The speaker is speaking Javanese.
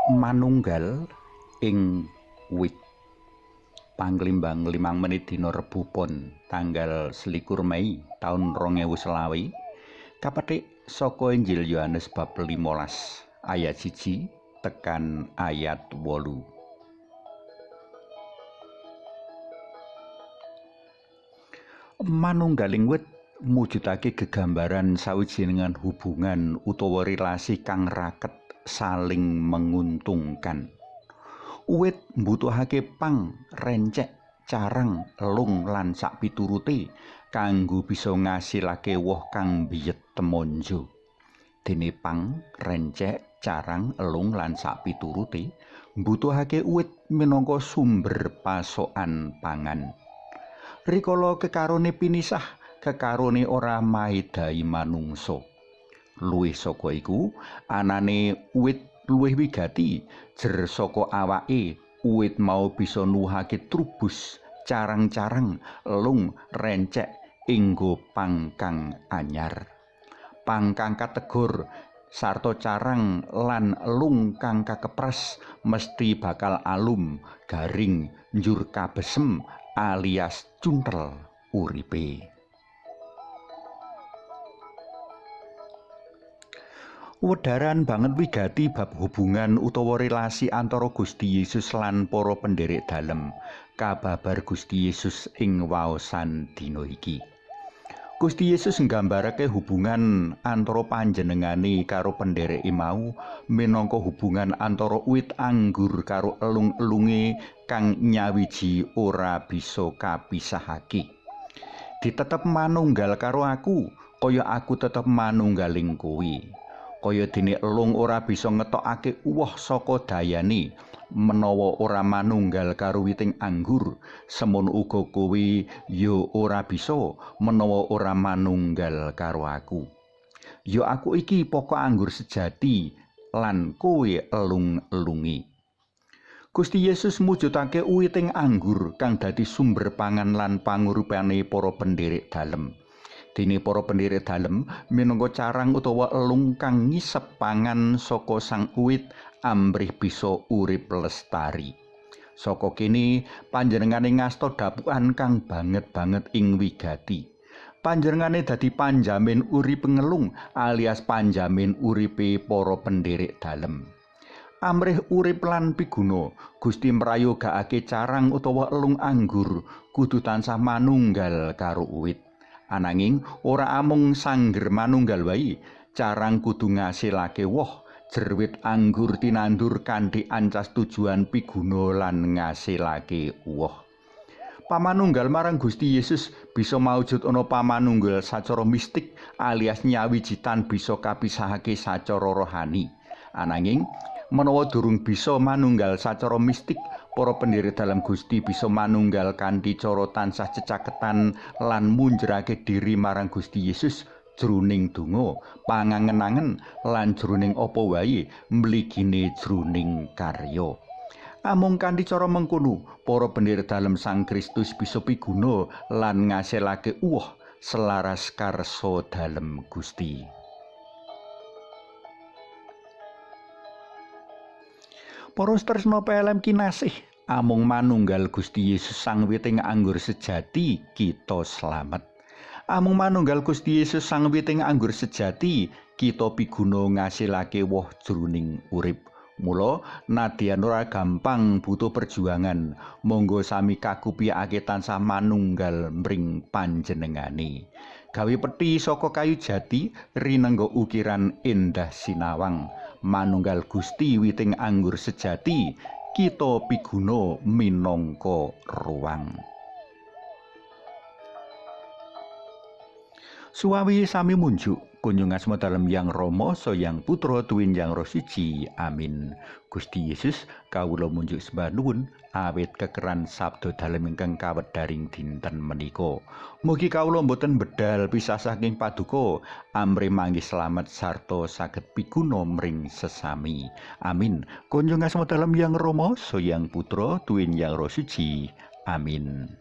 Manunggal ing wit. Panglimbang 5 menit dina Rebo Pon tanggal 21 Mei taun 2020 kapetik saka Injil Yohanes bab 15 ayat 1 tekan ayat 8. Manunggaling wit mujudake gegambaran sawijining hubungan utawa relasi kang raket saling menguntungkan. Uwit mbutuhake pang, rencek, carang, elung lan sakpiturute kanggo bisa ngasilake woh kang biyet temonjo. Dene pang, rencek, carang, elung lan sakpiturute mbutuhake uwit minangka sumber pasokan pangan. Rikala kekarone pinisah, kekarone ora maedai manungsa. Luwih saka iku, anane uwit luwih wigati, jer saka awake uwit mau bisa nuwuhake trubus, carang-carang, elung, rencek inggo pang kang anyar. Pang kang kategor sarta carang lan elung kang kakepres mesti bakal alum, garing, njur kabesem alias cuntel uripe. Wedharan banget wigati bab hubungan utawa relasi antara Gusti Yesus lan para penderek dalem kababar Gusti Yesus ing waosan dina iki. Gusti Yesus nggambarake hubungan antara panjenengane karo pendereke mau minangka hubungan antara wit anggur karo elung-elunge kang nyawiji ora bisa kapisahake. Ditetep manunggal karo aku, kaya aku tetep manunggaling kowe. Kaya dene elung ora bisa ngetokake uwoh saka dayane menawa ora manunggal karo witing anggur, semono uga kowe ya ora bisa menawa ora manunggal karo aku. Ya aku iki pokok anggur sejati lan kowe elung-elunge. Gusti Yesus mujudake witing anggur kang dadi sumber pangan lan panguripane para penderek dalem. Dene para penderek dalem minangka carang utawa elung kang ngisep pangan saka sang uwit amrih bisa urip lestari. Saka kene panjenengane ngasta dapukan kang banget-banget ing wigati. Panjenengane dadi panjamin urip ngelung alias panjamin uripe para penderek dalem. Amrih urip lan piguna, Gusti mrayogakake carang utawa elung anggur kudu tansah manunggal karo uwit. Ananging ora amung sangger manunggal wae, carang kudu ngasilake woh, jerwit anggur tinandur kanthi ancas tujuan piguna lan ngasilake woh. Pamanunggal marang Gusti Yesus bisa maujud ana pamanunggal sacara mistik alias nyawijitan bisa kapisahake sacara rohani. Ananging menawa durung bisa manunggal sacara mistik, para pendiri dalam Gusti bisa manunggal kanthi cara tansah cecaketan lan munjrake diri marang Gusti Yesus jroning donga, pangangen-angen lan jroning apa wae mligine jroning karya. Amung kanthi cara mengkono, para pendiri dalem Sang Kristus bisa piguna lan ngasilake uwoh selaras karsa dalem Gusti. Para tresna PLM kinasih, amung manunggal Gusti Yesus sang witing anggur sejati kita slamet. Amung manunggal Gusti Yesus sang witing anggur sejati kita piguna ngasilake woh jroning urip. Mula nadyan ora gampang butuh perjuangan, monggo sami kakupiyake tansah manunggal mring panjenengane. Gawe peti saka kayu jati rinengga ukiran endah sinawang. Manunggal Gusti witing anggur sejati kita piguna minangka ruang. Suwawi sami munjuk kunjung asma dalem Yang Rama Yang Putra tuwin Yang Roh Suci. Amin. Gusti Yesus kawula munjuk sembah nuwun awit kekeran sabda dalem ingkang kawedharing dinten menika. Mugi kawula mboten bedal pisah saking paduka amrih manggih slamet sarta saged piguna mring sesami. Amin. Kunjung asma dalem Yang Rama Yang Putra tuwin Yang Roh Suci. Amin.